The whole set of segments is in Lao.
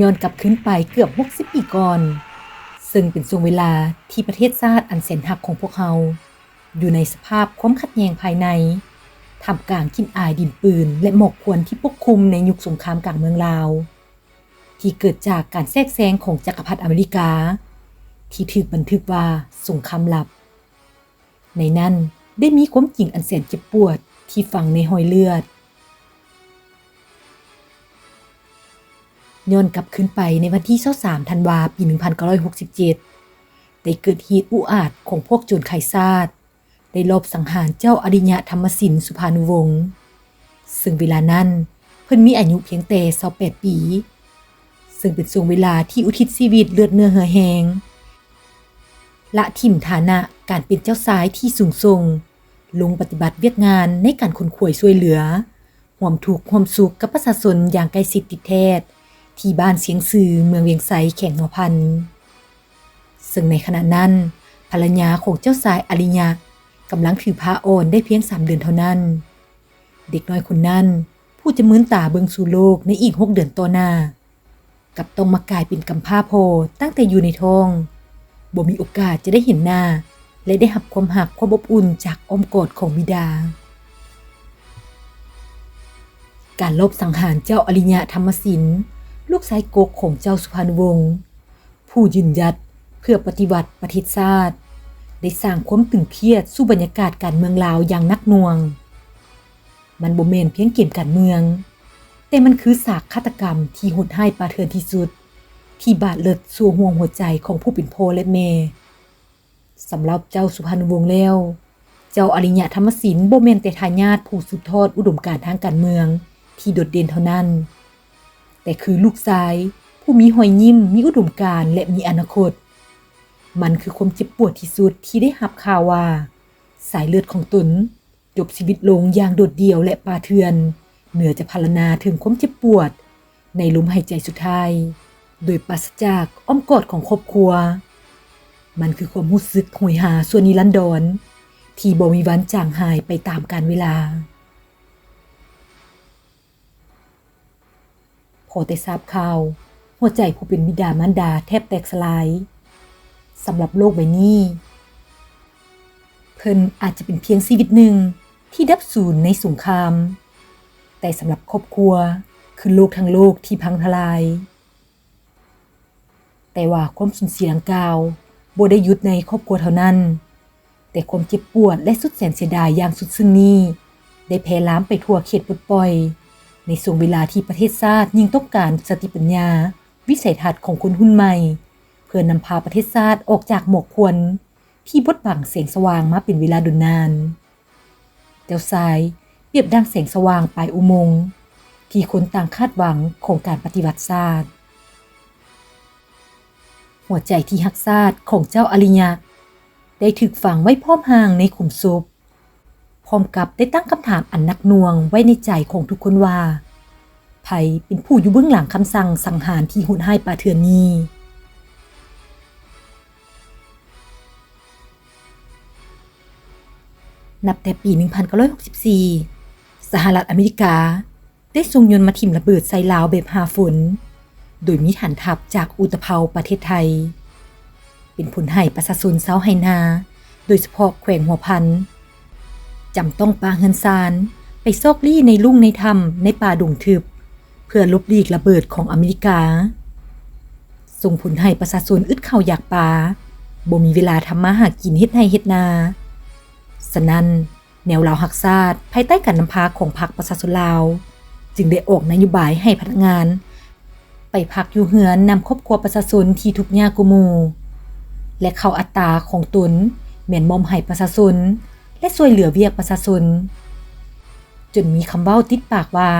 ຍ້ອນກັບຄືນໄປເກືອບຫົກສິບປີກ່ອນ, ເຊິ່ງເປັນຊ່ວງເວລາທີ່ປະເທດຊາດອັນແສນຮັກຂອງພວກເຮົາ ຢູ່ໃນສະພາບຄວາມຂັດແຍ່ງພາຍໃນ, ທ່າມກາງກິ່ນອາຍດິນປືນ ແລະ ໝອກຄວັນທີ່ປົກຄຸມໃນຍຸກສົງຄາມກາງເມືອງລາວ, ທີ່ເກີດຈາກການແຊກແຊງຂອງຈັກກະພັດອາເມລິກາ ທີ່ຖືກບັນທຶກວ່າສົງຄາມລັບ. ໃນນັ້ນໄດ້ມີຄວາມຈິງອັນແສນເຈັບປວດທີ່ຝັງໃນຮອຍເລືອດ. ຍ້ອນກັບຄືນໄປໃນວັນທີຊາວສາມ ທັນວາ ປີໜຶ່ງພັນເກົ້າຮ້ອຍຫົກສິບເຈັດ ໄດ້ເກີດເຫດອຸອາດຂອງພວກໂຈນຂາຍຊາດ ໄດ້ລອບສັງຫານເຈົ້າອະລິຍະທຳມະສິນ ສຸພານຸວົງ ເຊິ່ງເວລານັ້ນເພິ່ນມີອາຍຸພຽງແຕ່ຊາວແປດປີ, ເຊິ່ງເປັນຊ່ວງເວລາທີ່ອຸທິດຊີວິດເລືອດເນື້ອເຫື່ອແຮງ ລະຖິ້ມຖານະການເປັນເຈົ້າຊາຍທີ່ສູງສົ່ງ ລົງປະຕິບັດວຽກງານໃນການຂົນຂວາຍຊ່ວຍເຫຼືອ, ຮ່ວມທຸກຮ່ວມສຸກກັບປະຊາຊົນຢ່າງໃກ້ຊິດຕິດແທດ ທີ່ບ້ານຊຽງຊື່ ເມືອງວຽງໄຊ ແຂວງຫົວພັນ. ເຊິ່ງໃນຂະນະນັ້ນ ພັນລະຍາຂອງເຈົ້າຊາຍອະລິຍະກຳລັງຖືພາອ່ອນໄດ້ພຽງສາມເດືອນເທົ່ານັ້ນ. ເດັກນ້ອຍຄົນນັ້ນ ຜູ້ຈະມືນຕາເບິ່ງສູ່ໂລກໃນອີກຫົກເດືອນຕໍ່ໜ້າ ກັບຕ້ອງມາກາຍເປັນກຳພ້າພໍ່ຕັ້ງແຕ່ຢູ່ໃນທ້ອງ, ບໍ່ມີໂອກາດຈະໄດ້ເຫັນໜ້າ ແລະ ໄດ້ຮັບຄວາມຮັກຄວາມອົບອຸ່ນຈາກອ້ອມກອດຂອງບິດາ. ການລອບສັງຫານເຈົ້າອະລິຍະທຳມະສິນ ລູກຊາຍກົກຂອງເຈົ້າສຸພານຸວົງ ຜູ້ຢືນຢັດເພື່ອປະຕິວັດປະເທດຊາດ ໄດ້ສ້າງຄວາມຕຶງຄຽດສູ່ບັນຍາກາດການເມືອງລາວຢ່າງໜັກໜ່ວງ. ມັນບໍ່ແມ່ນພຽງເກມການເມືອງ, ແຕ່ມັນຄືສາກຄາດຕະກຳທີ່ໂຫດຮ້າຍປ່າເຖື່ອນທີ່ສຸດ ທີ່ບາດເລິດຊົ່ວຮ່ວງຫົວໃຈຂອງຜູ້ເປັນພໍ່ ແລະ ແມ່. ສຳລັບເຈົ້າສຸພານຸວົງແລ້ວ, ເຈົ້າອະລິຍະທຳມະສິນບໍ່ແມ່ນແຕ່ທາຍາດຜູ້ສືບທອດອຸດົມການທາງການເມືອງທີ່ໂດດເດັ່ນເທົ່ານັ້ນ, ແຕ່ຄືລູກຊາຍຜູ້ມີຮອຍຍິ້ມ, ມີອຸດົມການ ແລະ ມີອະນາຄົດ. ມັນຄືຄວາມເຈັບປວດທີ່ສຸດທີ່ໄດ້ຮັບຂ່າວວ່າ ສາຍເລືອດຂອງຕົນ ຈົບຊີວິດລົງຢ່າງໂດດດ່ຽວ ແລະ ປ່າເຖື່ອນ, ເໜືອຈະພັນລະນາເຖິງຄວາມເຈັບປວດໃນລົມຫາຍໃຈສຸດທ້າຍ ໂດຍປາສະຈາກອ້ອມກອດຂອງຄອບຄົວ. ມັນຄືຄວາມຮູ້ສຶກໂຫຍຫາຊົ່ວນິລັນດອນ ທີ່ບໍ່ມີວັນຈາງຫາຍໄປຕາມການເວລາ. ພໍແຕ່ຊາບຂ່າວ, ຫົວໃຈຜູ້ເປັນບິດາມານດາແທບແຕກສະຫຼາຍ. ສຳລັບໂລກໃບນີ້, ເພິ່ນອາດຈະເປັນພຽງຊີວິດໜຶ່ງທີ່ດັບສູນໃນສົງຄາມ, ແຕ່ສຳລັບຄອບຄົວ, ຄືໂລກທັງໂລກທີ່ພັງທະລາຍ. ແຕ່ວ່າຄວາມສູນເສຍດັ່ງກ່າວບໍ່ໄດ້ຢຸດໃນຄອບຄົວເທົ່ານັ້ນ, ແຕ່ຄວາມເຈັບປວດ ແລະ ສຸດແສນເສຍດາຍຢ່າງສຸດຊຶ້ງນີ້ ໄດ້ແຜ່ລາມໄປທົ່ວເຂດປົດປ່ອຍ ໃນຊ່ວງເວລາທີ່ປະເທດຊາດຍິ່ງຕ້ອງການສະຕິປັນຍາ, ວິໄສທັດຂອງຄົນຮຸ່ນໃໝ່ ເພື່ອນຳພາປະເທດຊາດອອກຈາກໝອກຄວັນທີ່ບົດບັງແສງສະຫວ່າງມາເປັນເວລາດົນນານ. ເຈົ້າຊາຍປຽບດັ່ງແສງສະຫວ່າງປາຍອຸໂມງ ທີ່ຄົນຕ່າງຄາດຫວັງຂອງການປະຕິວັດຊາດ. ຫົວໃຈທີ່ຮັກຊາດຂອງເຈົ້າອະລິຍະ ໄດ້ຖືກຝັງໄວ້ພ້ອມຮ່າງໃນຂຸມສົບ, ພ້ອມກັບໄດ້ຕັ້ງຄຳຖາມອັນໜັກໜ່ວງໄວ້ໃນໃຈຂອງທຸກຄົນວ່າ ໃຜເປັນຜູ້ຢູ່ເບື້ອງຫຼັງຄຳສັ່ງສັງຫານທີ່ໂຫດຮ້າຍປ່າເຖື່ອນນີ້? ນັບແຕ່ປີໜຶ່ງພັນເກົ້າຮ້ອຍຫົກສິບສີ່ ສະຫະລັດອາເມລິກາໄດ້ສົ່ງຍົນມາຖິ້ມລະເບີດໃສ່ລາວແບບຫາຝົນ, ໂດຍມີຖານທັບຈາກອຸຕະເພົາປະເທດໄທ, ເປັນຜົນໃຫ້ປະຊາຊົນຊາວໄຮ່ນາ ໂດຍສະເພາະແຂວງຫົວພັນ ຈຳຕ້ອງປະເຮືອນຊານໄປຊອກລີ້ໃນລຸ່ມໃນຖ້ຳໃນປ່າດົງທຶບ ເພື່ອຫຼົບຫຼີກລະເບີດຂອງອາເມລິກາ, ສົ່ງຜົນໃຫ້ປະຊາຊົນອຶດເຂົ້າຢາກປາ, ບໍ່ມີເວລາທຳມາຫາກິນເຮັດໄຮ່ເຮັດນາ. ສະນັ້ນ, ແນວລາວຮັກຊາດ ພາຍໃຕ້ການນຳພາຂອງພັກປະຊາຊົນລາວ ຈຶ່ງໄດ້ອອກນະໂຍບາຍໃຫ້ພະນັກງານ ໄປພັກຢູ່ເຮືອນນຳຄອບຄົວປະຊາຊົນທີ່ທຸກຍາກກວ່າໝູ່ ແລະ ເຂົ້າອັດຕາຂອງຕົນແມ່ນມອບໃຫ້ປະຊາຊົນ ແລະ ຊ່ວຍເຫຼືອວຽກປະຊາຊົນ, ຈົນມີຄຳເວົ້າຕິດປາກວ່າ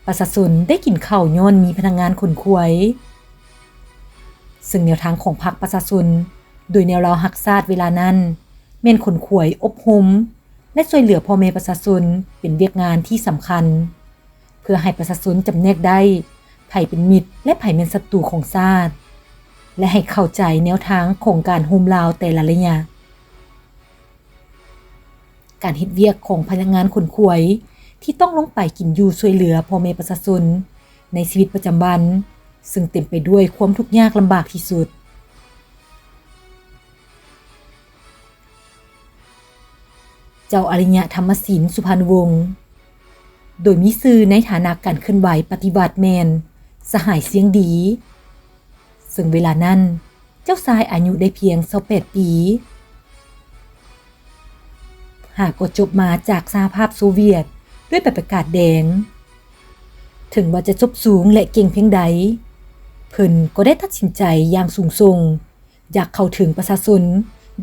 ປະຊາຊົນໄດ້ກິນເຂົ້າຍ້ອນມີພະນັກງານຂົນຂວາຍ. ເຊິ່ງແນວທາງຂອງພັກປະຊາຊົນ ໂດຍແນວລາວຮັກຊາດເວລານັ້ນ ແມ່ນຂົນຂວາຍ, ອົບຮົມ ແລະ ຊ່ວຍເຫຼືອພໍ່ແມ່ປະຊາຊົນເປັນວຽກງານທີ່ສຳຄັນ ເພື່ອໃຫ້ປະຊາຊົນຈຳແນກໄດ້ ໃຜເປັນມິດ ແລະ ໃຜແມ່ນສັດຕູຂອງຊາດ ແລະ ໃຫ້ເຂົ້າໃຈແນວທາງຂອງການໂຮມລາວແຕ່ລະໄລຍະ. ການເຮັດວຽກຂອງພະນັກງານຂົນຂວາຍທີ່ຕ້ອງລົງໄປກິນຢູ່ຊ່ວຍເຫຼືອພໍ່ແມ່ປະຊາຊົນ ໃນຊີວິດປະຈຳວັນ ເຊິ່ງເຕັມໄປດ້ວຍຄວາມທຸກຍາກລຳບາກທີ່ສຸດ. ເຈົ້າອະລິຍະທຳມະສິນ ສຸພານຸວົງ ໂດຍມີຊື່ໃນຖານະການເຄື່ອນໄຫວປະຕິວັດແມ່ນ ສະຫາຍຊຽງດີ ເຊິ່ງເວລານັ້ນ ເຈົ້າຊາຍອາຍຸໄດ້ພຽງຊາວແປດປີ ຫາກໍຈົບມາຈາກສະຫະພາບໂຊວຽດດ້ວຍໃບປະກາດແດງ. ເຖິງວ່າຈະຈົບສູງ ແລະ ເກັ່ງພຽງໃດ, ເພິ່ນກໍໄດ້ຕັດສິນໃຈຢ່າງສູງສົ່ງ ຢາກເຂົ້າເຖິງປະຊາຊົນ,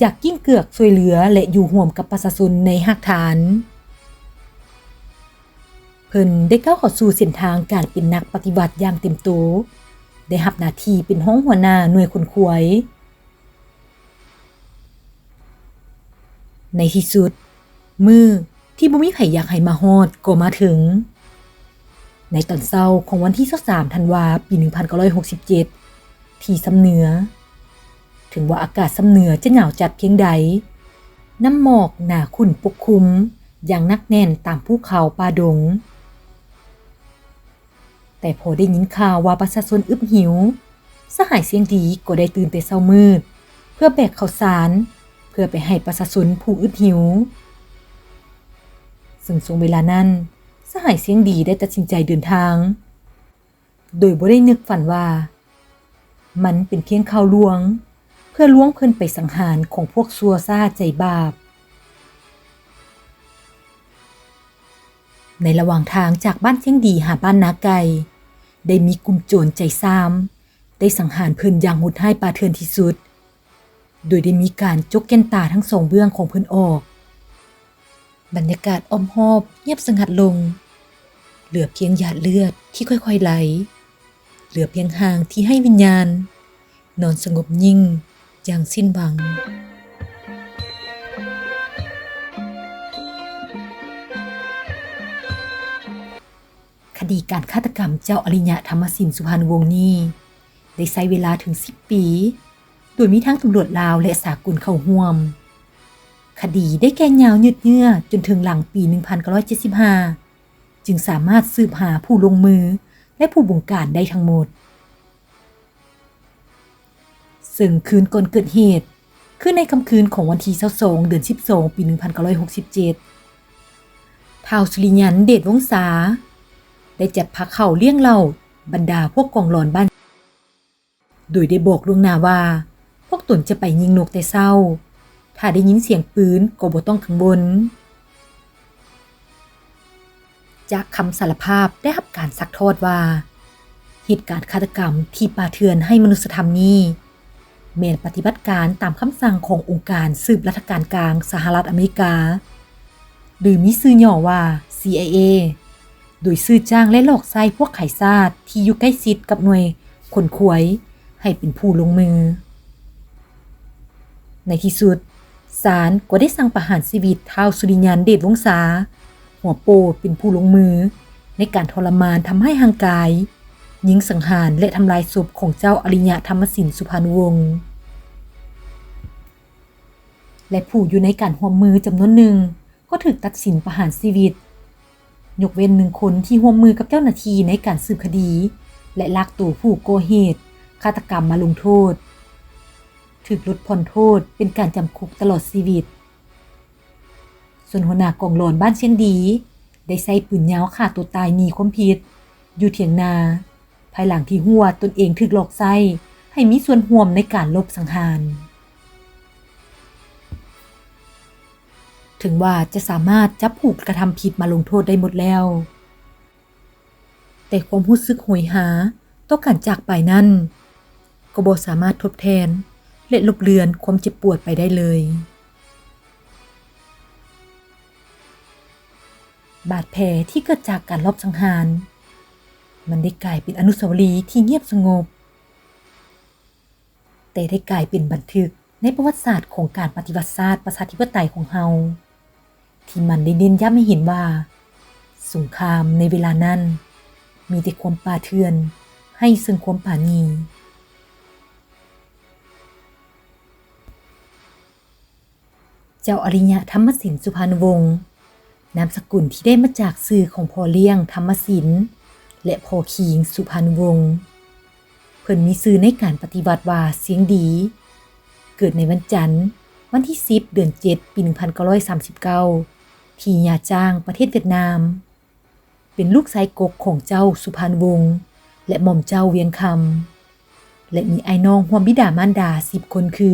ຢາກກິ້ງເກືອກຊ່ວຍເຫຼືອ ແລະ ຢູ່ຮ່ວມກັບປະຊາຊົນໃນຮາກຖານ. ເພິ່ນໄດ້ກ້າວເຂົ້າສູ່ເສັ້ນທາງການເປັນນັກປະຕິວັດຢ່າງເຕັມໂຕ, ໄດ້ຮັບໜ້າທີ່ເປັນຮອງຫົວໜ້າໜ່ວຍຂົນຂວາຍ. ໃນທີ່ສຸດ, ມື້ທີ່ບໍ່ມີໃຜຢາກໃຫ້ມາຮອດກໍມາເຖິງ. ໃນຕອນເຊົ້າຂອງວັນທີຊາວສາມ ທັນວາ ປີໜຶ່ງພັນເກົ້າຮ້ອຍຫົກສິບເຈັດ ທີ່ຊຳເໜືອ, ເຖິງວ່າອາກາດຊຳເໜືອຈະໜາວຈັດພຽງໃດ, ນ້ຳໝອກໜາຂຸ້ນປົກຄຸມຢ່າງໜັກແໜ້ນຕາມພູເຂົາປ່າດົງ. ແຕ່ພໍໄດ້ຍິນຂ່າວວ່າປະຊາຊົນອຶດຫິວ, ສະຫາຍຊຽງດີກໍໄດ້ຕື່ນແຕ່ເຊົ້າມືດ ເພື່ອແບກເຂົ້າສານ ເພື່ອໄປໃຫ້ປະຊາຊົນຜູ້ອຶດຫິວ. ເຊິ່ງຊ່ວງເວລານັ້ນ, ສະຫາຍຊຽງດີໄດ້ຕັດສິນໃຈເດີນທາງ ໂດຍບໍ່ໄດ້ນຶກຝັນວ່າ ມັນເປັນພຽງຂ່າວລວງ ເພື່ອລວງເພິ່ນໄປສັງຫານຂອງພວກຊົ່ວຊ້າໃຈບາບ. ໃນລະຫວ່າງທາງຈາກບ້ານຊຽງດີຫາບ້ານນາໄກ່, ໄດ້ມີກຸ່ມໂຈນໃຈຊ້ຳ ໄດ້ສັງຫານເພິ່ນຢ່າງໂຫດຮ້າຍປ່າເຖື່ອນທີ່ສຸດ. ໂດຍໄດ້ມີການຈົກແກ່ນຕາທັງສອງເບື້ອງຂອງເພິ່ນອອກ. ບັນຍາກາດອ້ອມຮອບງຽບສະຫງັດລົງ, ເຫຼືອພຽງຫຍາດເລືອດທີ່ຄ່ອຍໆໄຫຼ, ເຫຼືອພຽງຮ່າງທີ່ໄຮ້ວິນຍານ, ນອນສະຫງົບຍິ້ງຢ່າງສິ້ນຫວັງ. ຄະດີການຄາດຕະກຳເຈົ້າອະລິຍະທຳມະສິນ ສຸພານຸວົງນີ້ ໄດ້ໃຊ້ເວລາເຖິງສິບປີ, ໂດຍມີທັງຕຳຫຼວດລາວ ແລະ ສາກົນເຂົ້າຮ່ວມ. ຄະດີໄດ້ແກ່ຍາວຍືດເຍື້ອຈົນເຖິງຫຼັງປີໜຶ່ງພັນເກົ້າຮ້ອຍເຈັດສິບຫ້າ ຈຶ່ງສາມາດສືບຫາຜູ້ລົງມື ແລະ ຜູ້ບົງການໄດ້ທັງໝົດ. ເຊິ່ງຄືນກ່ອນເກີດເຫດ, ຄືໃນຄ່ຳຄືນຂອງວັນທີຊາວສອງ ເດືອນສິບສອງ ປີໜຶ່ງພັນເກົ້າຮ້ອຍຫົກສິບເຈັດ ທ້າວສຸລິຍັນ ເດດວົງສາ ໄດ້ຈັດພາເຂົ້າລ້ຽງເຫຼົ້າບັນດາພວກກອງຫຼອນບ້ານ ໂດຍໄດ້ບອກລ່ວງໜ້າວ່າ ພວກຕົນຈະໄປຍິງນົກແຕ່ເຊົ້າ, ຖ້າໄດ້ຍິນສຽງປືນກໍບໍ່ຕ້ອງກັງວົນ. ຈາກຄຳສາລະພາບໄດ້ຮັບການຊັກທອດວ່າ ເຫດການຄາດຕະກຳທີ່ປ່າເຖື່ອນໄຮ້ມະນຸດສະທຳນີ້ ແມ່ນປະຕິບັດການຕາມຄຳສັ່ງຂອງອົງການສືບລັດຖະການກາງສະຫະລັດອາເມລິກາ ຫຼື ມີຊື່ຫຍໍ້ວ່າ ຊີໄອເອ ໂດຍຊື້ຈ້າງ ແລະ ຫຼອກໃຊ້ພວກຂາຍຊາດທີ່ຢູ່ໃກ້ຊິດກັບໜ່ວຍຂົນຂວາຍໃຫ້ເປັນຜູ້ລົງມື. ໃນທີ່ສຸດ, ສານກໍໄດ້ສັ່ງປະຫານຊີວິດທ້າວສຸລິຍານ ເດດວົງສາ ຫົວໂປ້ ເປັນຜູ້ລົງມືໃນການທໍລະມານທຳຮ້າຍຮ່າງກາຍ, ຍິງສັງຫານ ແລະ ທຳລາຍສົບຂອງເຈົ້າອະລິຍະທຳມະສິນ ສຸພານຸວົງ ແລະ ຜູ້ຢູ່ໃນການຮ່ວມມືຈຳນວນໜຶ່ງ ກໍຖືກຕັດສິນປະຫານຊີວິດ, ຍົກເວັ້ນໜຶ່ງຄົນທີ່ຮ່ວມມືກັບເຈົ້າໜ້າທີ່ໃນການສືບຄະດີ ແລະ ລາກໂຕຜູ້ກໍ່ເຫດຄາດຕະກຳມາລົງໂທດ, ຖືກຫຼຸດຜ່ອນໂທດເປັນການຈຳຄຸກຕະຫຼອດຊີວິດ. ສ່ວນຫົວໜ້າກອງຫຼອນບ້ານຊຽງດີ ໄດ້ໃຊ້ປືນຍາວຂ້າຕົວຕາຍໜີຄວາມຜິດຢູ່ຖຽງນາ, ພາຍຫຼັງທີ່ຮູ້ວ່າຕົນເອງຖືກຫຼອກໃຊ້ໃຫ້ມີສ່ວນຮ່ວມໃນການລົບສັງຫານ. ເຖິງວ່າຈະສາມາດຈັບຜູ້ກະທຳຜິດມາລົງໂທດໄດ້ໝົດແລ້ວ, ແຕ່ຄວາມຮູ້ສຶກໂຫຍຫາຕໍ່ການຈາກໄປນັ້ນ ກໍບໍ່ສາມາດທົດແທນ ແລະ ລົບເລືອນຄວາມເຈັບປວດໄປໄດ້ເລີຍ. ບາດແຜທີ່ເກີດຈາກການລອບສັງຫານ ມັນໄດ້ກາຍເປັນອະນຸສາວະລີທີ່ງຽບສະຫງົບ, ແຕ່ໄດ້ກາຍເປັນບັນທຶກໃນປະຫວັດສາດຂອງການປະຕິວັດຊາດປະຊາທິປະໄຕຂອງເຮົາ, ທີ່ມັນໄດ້ເນັ້ນຢ້ຳໃຫ້ເຫັນວ່າ ສົງຄາມໃນເວລານັ້ນ ມີແຕ່ຄວາມປ່າເຖື່ອນ ໄຮ້ເຊິ່ງຄວາມປານີ. ເຈົ້າອະລິຍະທຳມະສິນ ສຸພານຸວົງ ນາມສະກຸນທີ່ໄດ້ມາຈາກຊື່ຂອງພໍ່ລ້ຽງ ທຳມະສິນ ແລະ ພໍ່ຄີງ ສຸພານຸວົງ. ເພິ່ນມີຊື່ໃນການປະຕິວັດວ່າ ຊຽງດີ. ເກີດໃນວັນຈັນ, ວັນທີສິບ ເດືອນເຈັດ ປີໜຶ່ງພັນເກົ້າຮ້ອຍສາມສິບເກົ້າ ທີ່ຫຍ້າຈ້າງ ປະເທດຫວຽດນາມ. ເປັນລູກຊາຍກົກຂອງເຈົ້າສຸພານຸວົງ ແລະ ໝ່ອມເຈົ້າວຽງຄຳ ແລະ ມີອ້າຍນ້ອງຮ່ວມບິດາມານດາສິບຄົນຄື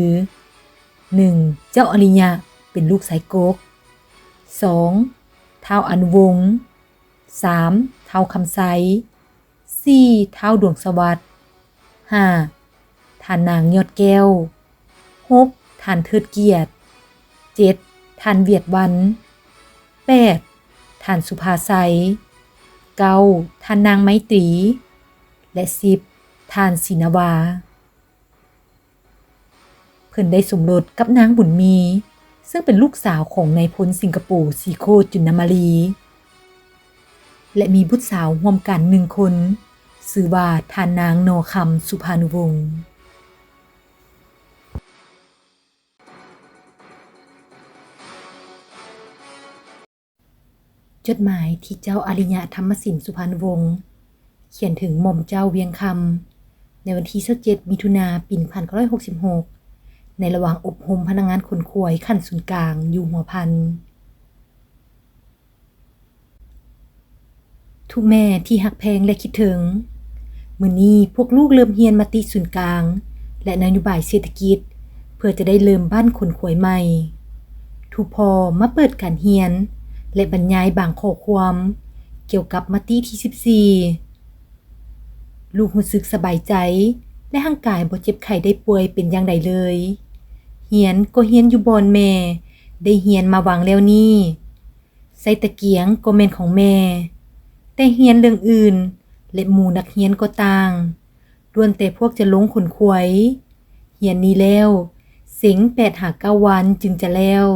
ໜຶ່ງ ເຈົ້າອະລິຍະ ເປັນລູກຊາຍກົກ, ສອງ ທ້າວອະນຸວົງ, ສາມ ທ້າວຄຳໄຊ, ສີ່ ທ້າວດວງສະຫວັດ, ຫ້າ ທ່ານນາງຍອດແກ້ວ, ຫົກ ທ່ານເທີດກຽດ, ເຈັດ ທ່ານຫວຽດວັນ, ແປດ ທ່ານສຸພາໄຊ, ເກົ້າ ທ່ານນາງໄມຕີ ແລະ ສິບ ທ່ານສີນະວາ. ເພິ່ນໄດ້ສົມລົດກັບນາງບຸນມີ ເຊິ່ງເປັນລູກສາວຂອງນາຍພົນສິງກະໂປ ສີໂຄດ ຈຸນນະມາລີ ແລະ ມີບຸດສາວຮ່ວມກັນໜຶ່ງຄົນ, ຊື່ວ່າທ່ານນາງໜໍ່ຄຳ ສຸພານຸວົງ. ຈົດໝາຍທີ່ເຈົ້າອະລິຍະ ທຳມະສິນ ສຸພານຸວົງ ຂຽນເຖິງໝ່ອມເຈົ້າວຽງຄຳ ໃນວັນທີຊາວເຈັດ ມິຖຸນາ ປີໜຶ່ງພັນເກົ້າຮ້ອຍຫົກສິບຫົກ ໃນລະຫວ່າງອົບຮົມພະນັກງານຂົນຂວາຍຂັ້ນສູນກາງຢູ່ຫົວພັນ. ທຸກແມ່ທີ່ຮັກແພງ ແລະ ຄິດເຖິງ, ມື້ນີ້ພວກລູກເລີ່ມຮຽນມະຕິສູນກາງ ແລະ ນະໂຍບາຍເສດຖະກິດ ເພື່ອຈະໄດ້ເລີ່ມບັ້ນຂົນຂວາຍໃໝ່. ທຸກພໍ່ມາເປີດການຮຽນ ແລະ ບັນຍາຍບາງຂໍ້ຄວາມກ່ຽວກັບມະຕິທີສິບສີ່. ລູກຮູ້ສຶກສະບາຍໃຈ ແລະ ຮ່າງກາຍບໍ່ເຈັບໄຂ້ໄດ້ປ່ວຍເປັນຢ່າງໃດເລີຍ. ຮຽນກໍຮຽນຢູ່ບ່ອນແມ່ໄດ້ຮຽນມາວາງແລ້ວນີ້. ໄສ້ຕະກຽງກໍແມ່ນຂອງແມ່, ແຕ່ຮຽນເລື່ອງອື່ນ ແລະ ໝູ່ນັກຮຽນກໍຕ່າງ, ລ້ວນແຕ່ພວກຈະລົງຂົນຂວາຍ. ຮຽນນີ້ແລ້ວ ເສັງແປດຫາເກົ້າວັນຈຶ່ງຈະແລ້ວ.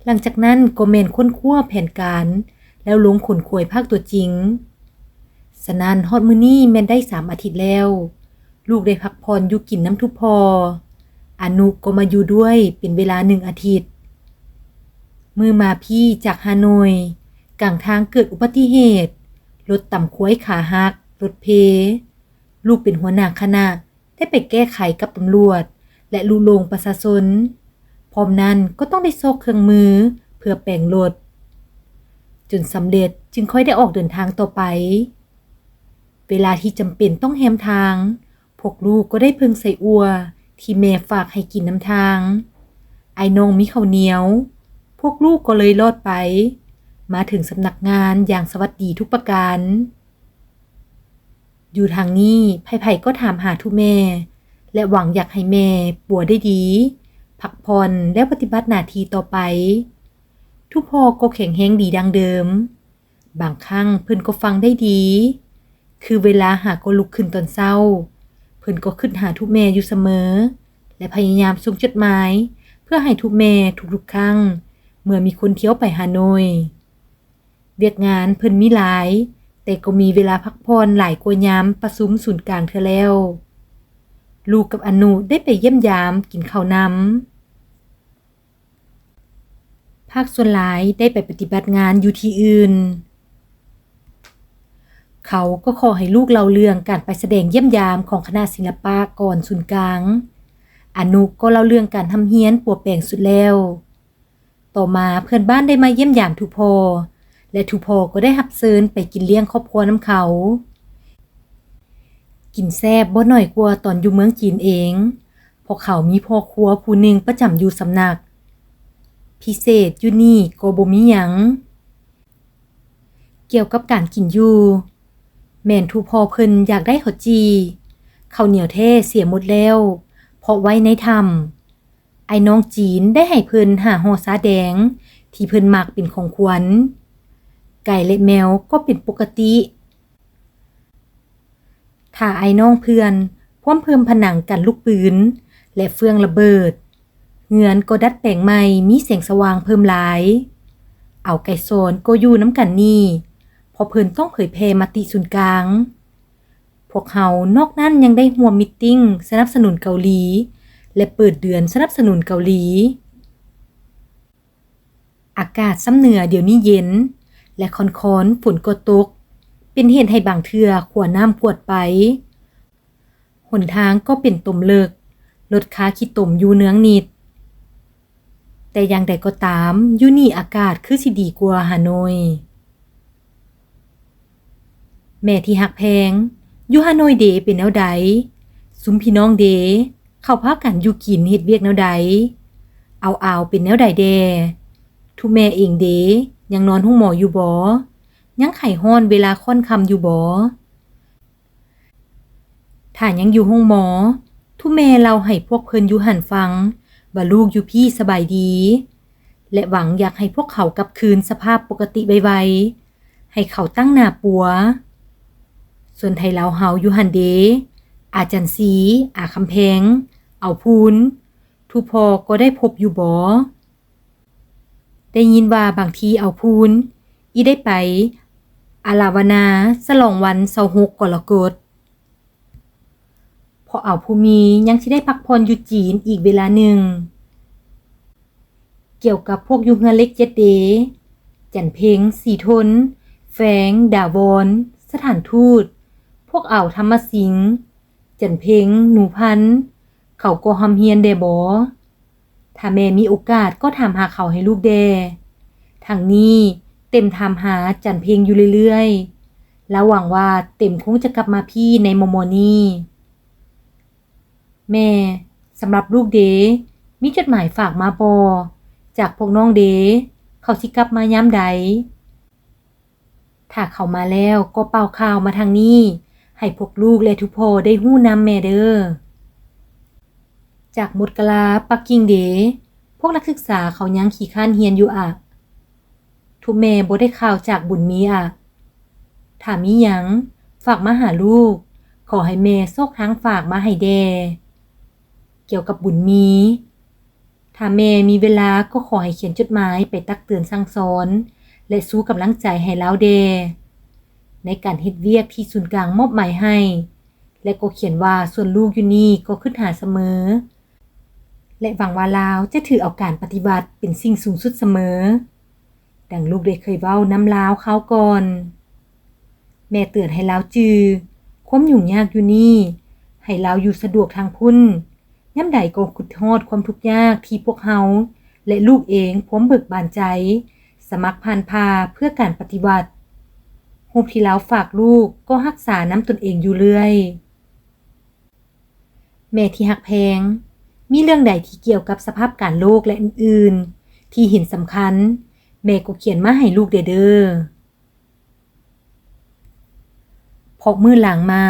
ຫຼັງຈາກນັ້ນກໍແມ່ນຄົ້ນຄວ້າແຜນການ ແລ້ວລົງຂົນຂວາຍພາກຕົວຈິງ. ສະນັ້ນ ຮອດມື້ນີ້ແມ່ນໄດ້ສາມອາທິດແລ້ວ. ລູກໄດ້ພັກຜ່ອນຢູ່ກິນນຳທຸກພໍ່. ອານຸກໍມາຢູ່ດ້ວຍເປັນເວລາໜຶ່ງອາທິດ. ມື້ມາພີ້ຈາກຮ່າໂນ້ຍ, ກາງທາງເກີດອຸບັດຕິເຫດ, ລົດຕຳຄວາຍຂາຫັກ, ລົດເພ. ລູກເປັນຫົວໜ້າຄະນະ ໄດ້ໄປແກ້ໄຂກັບຕຳຫຼວດ ແລະ ລຸລົງປະຊາຊົນ. ພ້ອມນັ້ນກໍຕ້ອງໄດ້ຊອກເຄື່ອງມືເພື່ອແປງລົດ ຈົນສຳເລັດ ຈຶ່ງຄ່ອຍໄດ້ອອກເດີນທາງຕໍ່ໄປ. ເວລາທີ່ຈຳເປັນຕ້ອງແຮມທາງ, ພວກລູກກໍໄດ້ເພິ່ງໃສ່ອົ່ວທີ່ແມ່ຝາກໃຫ້ກິນນຳທາງ. ອ້າຍນ້ອງມີເຂົ້າໜຽວ, ພວກລູກກໍເລີຍລອດໄປ, ມາເຖິງສຳນັກງານຢ່າງສະຫວັດດີທຸກປະການ. ຢູ່ທາງນີ້ ໃຜໆກໍຖາມຫາທຸແມ່ ແລະ ຫວັງຢາກໃຫ້ແມ່ປົວໄດ້ດີ, ພັກຜ່ອນ ແລ້ວປະຕິບັດໜ້າທີ່ຕໍ່ໄປ. ທຸກພໍ່ກໍແຂງແຮງດີດັ່ງເດີມ. ບາງຄັ້ງເພິ່ນກໍຟັງໄດ້ດີ, ຄືເວລາຫາກໍລຸກຂຶ້ນຕອນເຊົ້າ, ເພິ່ນກໍຄິດຫາທຸແມ່ຢູ່ສະເໝີ ແລະ ພະຍາຍາມສົ່ງຈົດໝາຍເພື່ອໃຫ້ທຸແມ່ທຸກໆຄັ້ງ ເມື່ອມີຄົນທ່ຽວໄປຮ່າໂນ້ຍ. ວຽກງານເພິ່ນມີຫຼາຍ, ແຕ່ກໍມີເວລາພັກຜ່ອນຫຼາຍກວ່າຍາມປະຊຸມສູນກາງເທື່ອແລ້ວ. ລູກກັບອະນຸໄດ້ໄປຢ້ຽມຢາມ, ກິນເຂົ້ານຳ. ພາກສ່ວນຫຼາຍໄດ້ໄປປະຕິບັດງານຢູ່ທີ່ອື່ນ. ເຂົາກໍຂໍໃຫ້ລູກເລົ່າເລື່ອງການໄປສະແດງຢ້ຽມຢາມຂອງຄະນະສິລະປະກອນສູນກາງ. ອະນຸກໍເລົ່າເລື່ອງການຮ່ຳຮຽນປົວແປງສຸດແລ້ວ. ຕໍ່ມາເພື່ອນບ້ານໄດ້ມາຢ້ຽມຢາມທຸກພໍ່ ແລະ ທຸກພໍ່ກໍໄດ້ຮັບເຊີນໄປກິນລ້ຽງຄອບຄົວນຳເຂົາ. ກິນແຊບບໍ່ໜ້ອຍກວ່າຕອນຢູ່ເມືອງຈີນເອງ, ເພາະເຂົາມີພໍ່ຄົວຜູ້ໜຶ່ງປະຈຳຢູ່ສຳນັກ. ພິເສດຢູ່ນີ້ກໍບໍ່ມີຫຍັງ. ກ່ຽວກັບການກິນຢູ່, ແມ່ນທຸກພໍ່ເພິ່ນຢາກໄດ້ເຂົ້າຈີ່, ເຂົ້າໜຽວແທ້ເສຍໝົດແລ້ວ, ເພາະໄວ້ໃນຖ້ຳ. ອ້າຍນ້ອງຈີນໄດ້ໃຫ້ເພິ່ນຫາຫໍ່ຊາແດງທີ່ເພິ່ນມັກເປັນຂອງຂວັນ. ໄກ່ ແລະ ແມວກໍເປັນປົກກະຕິ. ຖ້າອ້າຍນ້ອງເພື່ອນພວມເພີ່ມຜະໜັງກັນລູກປືນ ແລະ ເຟືອງລະເບີດ, ເຮືອນກໍດັດແປງໃໝ່ມີແສງສະຫວ່າງເພີ່ມຫຼາຍ. ເອົາໄກສອນກໍຢູ່ນຳກັນນີ້, ເພາະເພິ່ນຕ້ອງເຜີຍແຜ່ມະຕິສູນກາງ. ພວກເຮົານອກນັ້ນຍັງໄດ້ຮ່ວມມີດຕິງສະໜັບສະໜູນເກົາຫຼີ ແລະ ເປີດເດືອນສະໜັບສະໜູນເກົາຫຼີ. ອາກາດຊຳເໜືອດຽວນີ້ເຢັນ ແລະ ຄ່ອນໆຝົນກໍຕົກ, ເປ ເປັນເຫດໃຫ້ບາງເທື່ອຂົວນ້ຳກວດໄປ, ຫົນທາງກໍເປັນຕົມເລິກ, ລົດຄາຂີ້ຕົມຢູ່ເນືອງນິດ. ແຕ່ຢ່າງໃດກໍຕາມ, ຢູ່ນີ້ອາກາດຄືຊິດີກວ່າຮາໂນຍ. ແມ່ທີ່ຮັກແພງ, ຢູ່ຮາໂນຍເດເປັນແນວໃດ? ຊຸມພີ່ນ້ອງເດ, ເຂົາພາກັນຢູ່ກິນເຮັດວຽກແນວໃດ? ອາວໆ ເປັນແນວໃດແດ່? ທຸແມ່ເອງເດ, ຍັງນອນໂຮງໝໍຢູ່ບໍ່? ຍັງໄຂ້ຮ້ອນເວລາຄ່ອນຄ່ຳຢູ່ບໍ່? ຖ້າຍັງຢູ່ໂຮງໝໍ, ທຸແມ່ເລົ່າໃຫ້ພວກເພິ່ນຢູ່ຫັ້ນຟັງວ່າລູກຢູ່ພີ້ສະບາຍດີ ແລະ ຫວັງຢາກໃຫ້ພວກເຂົາກັບຄືນສະພາບປົກກະຕິໄວໆ, ໃຫ້ເຂົາຕັ້ງໜ້າປົວ. ສ່ວນໄທລາວເຮົາຢູ່ຫັ້ນເດ, ອາຈັນຊີ, ອາຄຳແພງ, ເອົາພູນ, ທຸພໍ່ກໍໄດ້ພົບຢູ່ບໍ່? ໄດ້ຍິນວ່າບາງທີເອົາພູນ ອີ່ໄດ້ໄປອາລາວະນາ ສະຫຼອງວັນຊາວຫົກກໍລະກົດ, ເພາະເອົາພູມີຍັງຊິໄດ້ພັກຜ່ອນຢູ່ຈີນອີກເວລາໜຶ່ງ. ກ່ຽວກັບພວກຢູ່ເຮືອນເຫຼັກເຈັດເດ, ຈັນເພັງ, ສີທົນ, ແຟງ, ດາວອນ, ສະຖານທູດ, ພວກເອົາທຳມະສິງ, ຈັນເພັງ, ໜູພັນ, ເຂົາກໍຮ່ຳຮຽນແດ່ບໍ? ຖ້າແມ່ມີໂອກາດກໍຖາມຫາເຂົາໃຫ້ລູກແດ່. ທັງນີ້ເຕັມຖາມຫາຈັນເພັງຢູ່ເລື້ອຍໆ. ລາວຫວັງວ່າເຕັມຄົງຈະກັບມາພີ້ໃນມໍ່ໆນີ້. ແມ່, ສຳລັບລູກເດ, ມີຈົດໝາຍຝາກມາບໍ່? ຈາກພວກນ້ອງເດ, ເຂົາຊິກັບມາຍາມໃດ? ຖ້າເຂົາມາແລ້ວກໍປ່າວຂ່າວມາທາງນີ້ ໃຫ້ພວກລູກ ແລະ ທຸກພໍ່ໄດ້ຮູ້ນຳແມ່ເດີ. ຈາກມົດກະລາ ປັກກິ່ງເດ, ພວກນັກສຶກສາເຂົາຍັງຂີ້ຄ້ານຮຽນຢູ່ອະ. ທຸກແມ່ບໍ່ໄດ້ຂ່າວຈາກບຸນມີອະ. ຖ້າມີຫຍັງ, ຝາກມາຫາລູກ, ຂໍໃຫ້ແມ່ຊອກທາງຝາກມາໃຫ້ແດ່. ກ່ຽວກັບບຸນມີ, ຖ້າແມ່ມີເວລາກໍຂໍໃຫ້ຂຽນຈົດໝາຍໄປຕັກເຕືອນສັ່ງສອນ ແລະ ຊູກຳລັງໃຈໃຫ້ລາວແດ່ ໃນການເຮັດວຽກທີ່ສູນກາງມອບໝາຍໃຫ້ ແລະ ກໍຂຽນວ່າສ່ວນລູກຢູ່ນີ້ກໍຄິດຫາສະເໝີ ແລະ ຫວັງວ່າລາວຈະຖືເອົາການປະຕິວັດເປັນສິ່ງສູງສຸດສະເໝີ. ດັ່ງລູກໄດ້ເຄີຍເວົ້ານຳລາວຄາວກ່ອນ. ແມ່ເຕືອນໃຫ້ລາວຈື່ຄວາມຫຍຸ້ງຍາກຢູ່ນີ້, ໃຫ້ລາວຢູ່ສະດວກທາງພຸ້ນ, ຍາມໃດກໍຄິດຮອດຄວາມທຸກຍາກທີ່ພວກເຮົາ ແລະ ລູກເອງພວມເບີກບານໃຈ ສະໝັກຜ່ານຜ່າເພື່ອການປະຕິວັດ. ຮູບທີ່ລາວຝາກລູກກໍຮັກສານຳຕົນເອງຢູ່ເລື້ອຍ. ແມ່ທີ່ຮັກແພງ, ມີເລື່ອງໃດທີ່ກ່ຽວກັບສະພາບການໂລກ ແລະ ອື່ນໆ ທີ່ເຫັນສຳຄັນ, ແມ່ກໍຂຽນມາໃຫ້ລູກແດ່ເດີ. ເພາະມື້ຫຼັງມາ,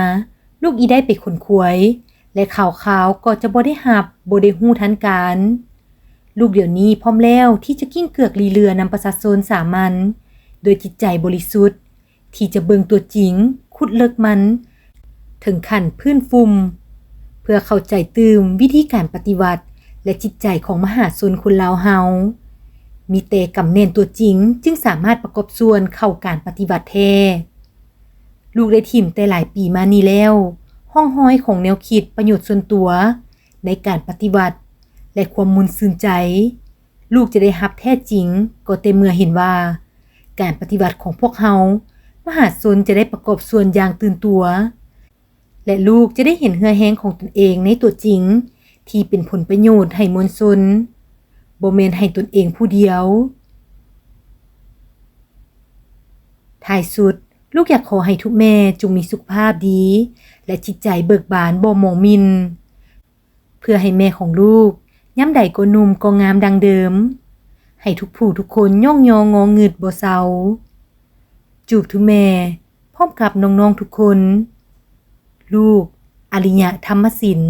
ລູກອີ່ໄດ້ໄປຂົນຂວາຍ ແລະ ຂ່າວຄາວກໍຈະບໍ່ໄດ້ຮັບ, ບໍ່ໄດ້ຮູ້ທັນການ. ລູກດຽວນີ້ພ້ອມແລ້ວທີ່ຈະກິ້ງເກືອກລີເລືອນຳປະຊາຊົນສາມັນ ດ້ວຍຈິດໃຈບໍລິສຸດ ທີ່ຈະເບິ່ງຕົວຈິງ, ຂຸດເລິກມັນເຖິງຂັ້ນພື້ນຟຸ່ມ ເພື່ອເຂົ້າໃຈຕື່ມວິທີການປະຕິວັດ ແລະ ຈິດໃຈຂອງມະຫາຊົນຄົນລາວເຮົາ. ມີແຕ່ກຳແໜ້ນຕົວຈິງຈຶ່ງສາມາດປະກອບສ່ວນເຂົ້າການປະຕິວັດແທ້. ລູກໄດ້ຖິ້ມແຕ່ຫຼາຍປີມານີ້ແລ້ວ ຮ່ອງຮອຍຂອງແນວຄິດປະໂຫຍດສ່ວນຕົວໃນການປະຕິວັດ ແລະ ຄວາມມ່ວນຊື່ນໃຈ. ລູກຈະໄດ້ຮັບແທ້ຈິງກໍແຕ່ເມື່ອເຫັນວ່າ ການປະຕິວັດຂອງພວກເຮົາ ມະຫາຊົນຈະໄດ້ປະກອບສ່ວນຢ່າງຕື່ນຕົວ ແລະ ລູກຈະໄດ້ເຫັນເຫື່ອແຮງຂອງຕົນເອງໃນຕົວຈິງ ທີ່ເປັນຜົນປະໂຫຍດໃຫ້ມວນຊົນ, ບໍ່ແມ່ນໃຫ້ຕົນເອງຜູ້ດຽວ. ທ້າຍສຸດ, ລູກຢາກຂໍໃຫ້ທຸກແມ່ຈົ່ງມີສຸຂະພາບດີ ແລະ ຈິດໃຈເບີກບານບໍ່ໝອງໝິ່ນ. ເພື່ອໃຫ້ແມ່ຂອງລູກຍາມໃດກໍໜຸ່ມກໍງາມດັ່ງເດີມ, ໃຫ້ທຸກຜູ້ທຸກຄົນຍ້ອງຍໍງໍງຶດບໍ່ເຊົາ. ຈູບທຸແມ່ ພ້ອມກັບນ້ອງໆທຸກຄົນ. ລູກ ອາລິຍະ ທຳມະສິນ.